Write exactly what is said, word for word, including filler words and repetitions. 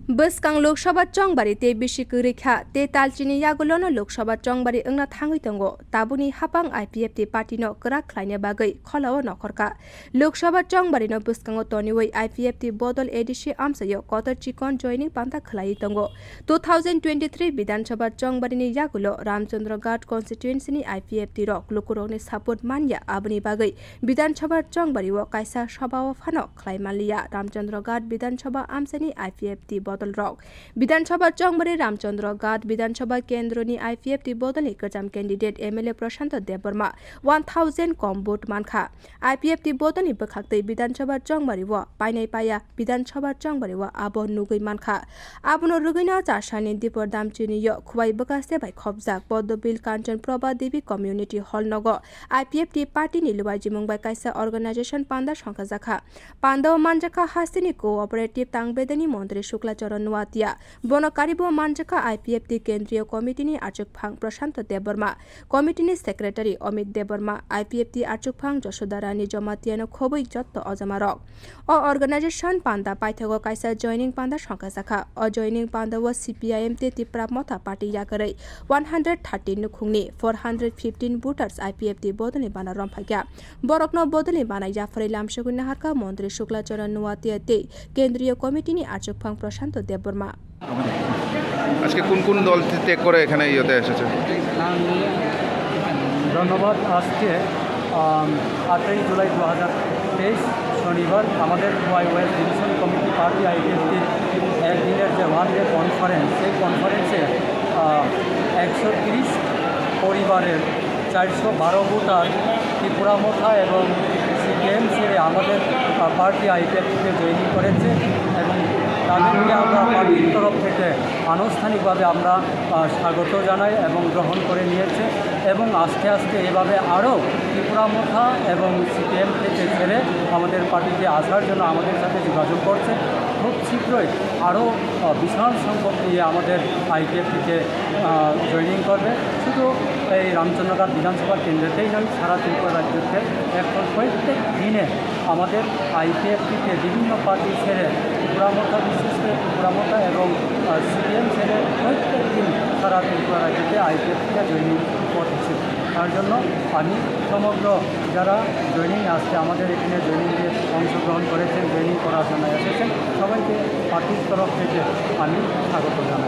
Bwskang Lok Sabha chongbari tei bisi kwrwi kha, tei talchini yagulono Lok Sabha chongbari wngna thangwi tongo. Tabukni hapang I P F T party no kwrak khlaina bagwi kholao nokhorkha. Lok Sabha chongbarino bwskango toniwi I P F T bodol A D C amchaio kotor chikon joining panta khlaiwi tongo. Two thousand twenty-three Bidhan Sabha chongbarini yagulo Ramchandra Ghat constituency ni I P F T rok lukurokni support manya, aboni bagwi Bidhan Sabha chongbario kaisa sabhao phano khlai manliya. Ramchandra Ghat Bidhan Sabha amchaini I P F T bodol rok. Bidhan Sabha chongbari Ramchandra Ghat Bidhan Sabha kendroni I P F T bodolni kwcham candidate M L A Prashanto Debbarma one thousand kom vote mankha. I P F T bodolni bwkhaktwi Bidhan Sabha chongbari o painai paya Bidhan Sabha chongbari o abo nugwi mankha. Abono rwgwino chasani Dipor Damchini yo Khwai bwkhaste bai khopjak Poddobil Kanchan Prabha Devi Community Hall nogo I P F T party ni luaijimung bai kaisa organization panda songkhajakha. Pandao manjakha hasteni cooperative tangbedani montri Shukla Charan Noatia. Bono karibo manjakha I P F T Kendriya Committee ni achukphang Prashanto Debbarma, Committee ni Secretary Amit Debbarma, I P F T achukphang Josoda Rani Jamatia no khobwi jotto ojamarok. O organization panda paithago kaisa joining panda songkhajakha. O joining pandao C P I M tei Tipra Motha Party yakarwi one hundred thirteen nukhungni four hundred fifteen voters I P F T bodolni bana romphaikha. Borokno bodolni bana yapharwi lamsogwi naharkha Montri Shukla Charan Noatia tei Kendriya Committee ni achukphang Prashanto Debbarma. আজকে কোন কোন দল ত্যাগ করে এখানে ইয়েতে এসেছে? ধন্যবাদ। আজকে, আম, আটই জুলাই দু হাজার তেইশ শনিবার আমাদের Y west division committee party আইপিএফটির একদিনের যে ওয়ান ডে কনফারেন্স, সেই কনফারেন্সে, আহ, একশো তিরিশ পরিবারের চারশো বারো ভোটার ত্রিপুরা মথা এবং সিপিএম ছেড়ে আমাদের, আহ, পার্টি আইপিএফটিতে জয়েনিং করেছে এবং তাদেরকে আমরা পার্টির তরফ থেকে আনুষ্ঠানিকভাবে আমরা, আহ, স্বাগত জানাই এবং গ্রহণ করে নিয়েছে এবং আস্তে আস্তে এভাবে আরও ত্রিপুরা মথা এবং সিপিএম থেকে ছেড়ে আমাদের পার্টিতে আসার জন্য আমাদের সাথে যোগাযোগ করছে। খুব শীঘ্রই আরও, আহ, বিশাল সংখ্যক নিয়ে আমাদের আইপিএফটিতে, আহ, জয়েনিং করবে। শুধু এই রামচন্দ্রঘাট বিধানসভা কেন্দ্রতেই নয়, সারা ত্রিপুরা রাজ্যতে এখন প্রত্যেক দিনে আমাদের আইপিএফটিতে বিভিন্ন পার্টি ছেড়ে ত্রিপুরা মথা, বিশেষ করে ত্রিপুরা মথা এবং, আহ, সিপিএম ছেড়ে প্রত্যেক দিন সারা ত্রিপুরা রাজ্যতে আইপিএফটিতে জয়েনিং করছে। তার জন্য আমি সমগ্র যারা জয়েনিং আসছে, আমাদের এখানে জয়েনিং দিয়ে অংশগ্রহণ করেছেন, জয়েনিং করার জন্য এসেছেন, সবাইকে পার্টির তরফ থেকে আমি স্বাগত জানাই।